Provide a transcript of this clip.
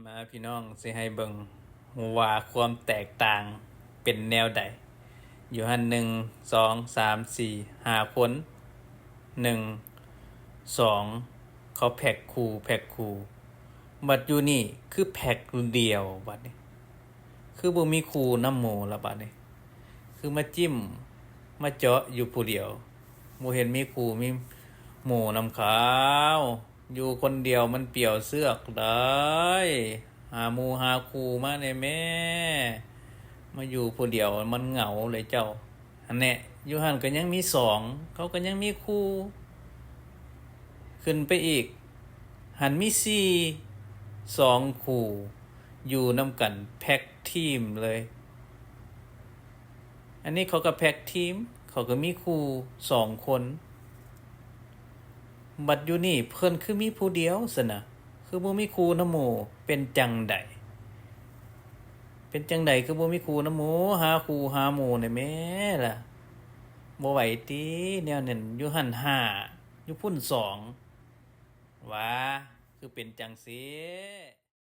ອາ ພີ່ນ້ອງ ຊິໃຫ້ເບິ່ງວ່າຄວາມແຕກຕ່າງເປັນແນວໃດ. ຢູ່ຫັ້ນ ໜຶ່ງ ສອງ ສາມ ສີ່ ຫ້າຄົນ. ໜຶ່ງ ສອງ ເຂົາແພັກຄູ່ ແພັກຄູ່. ບັດຢູ່ນີ້ຄືແພັກດຽວ ບັດນີ້ຄືບໍ່ມີຄູ່ນຳໝູ່ລະ ບັດນີ້ຄືມາຈິ້ມມາເຈາະຢູ່ຜູ້ດຽວ ບໍ່ເຫັນມີຄູ່ມີໝູ່ນຳເຂົາ. ຢູ່ຄົນດຽວມັນປ່ຽວເຊືອກໄດ້ ຫາໝູ່ຫາຄູ່ມາແດ່ແມ້. ມາຢູ່ຜູ້ດຽວມັນເຫງົາເລີຍເຈົ້າ. ຫັ້ນແຫຼະ ຢູ່ຫັ້ນກໍຍັງມີສອງ ເຂົາກໍຍັງມີຄູ່. ຂຶ້ນໄປອີກ ຫັ້ນມີສີ່ ສອງຄູ່ ຢູ່ນຳກັນແພັກທີມເລີຍ. ອັນນີ້ເຂົາກໍແພັກທີມ ເຂົາກໍມີຄູ່ສອງຄົນ. ບັດຢູ່ນີ້ເພິ່ນຄືມີຜູ້ດຽວຊັ້ນນະ ຄືບໍ່ມີຄູ່ນຳໝູ່ ເປັນຈັ່ງໃດ? ເປັນຈັ່ງໃດຄືບໍ່ມີຄູ່ນຳໝູ່? ຫາຄູ່ຫາໝູ່ແດ່ແມ້ລະ. ບໍ່ໄຫວຕິ ແນວນັ້ນ. ຢູ່ຫັ້ນຫ້າ ຢູ່ພຸ້ນສອງ ຫວາ ຄືເປັນຈັ່ງຊີ້?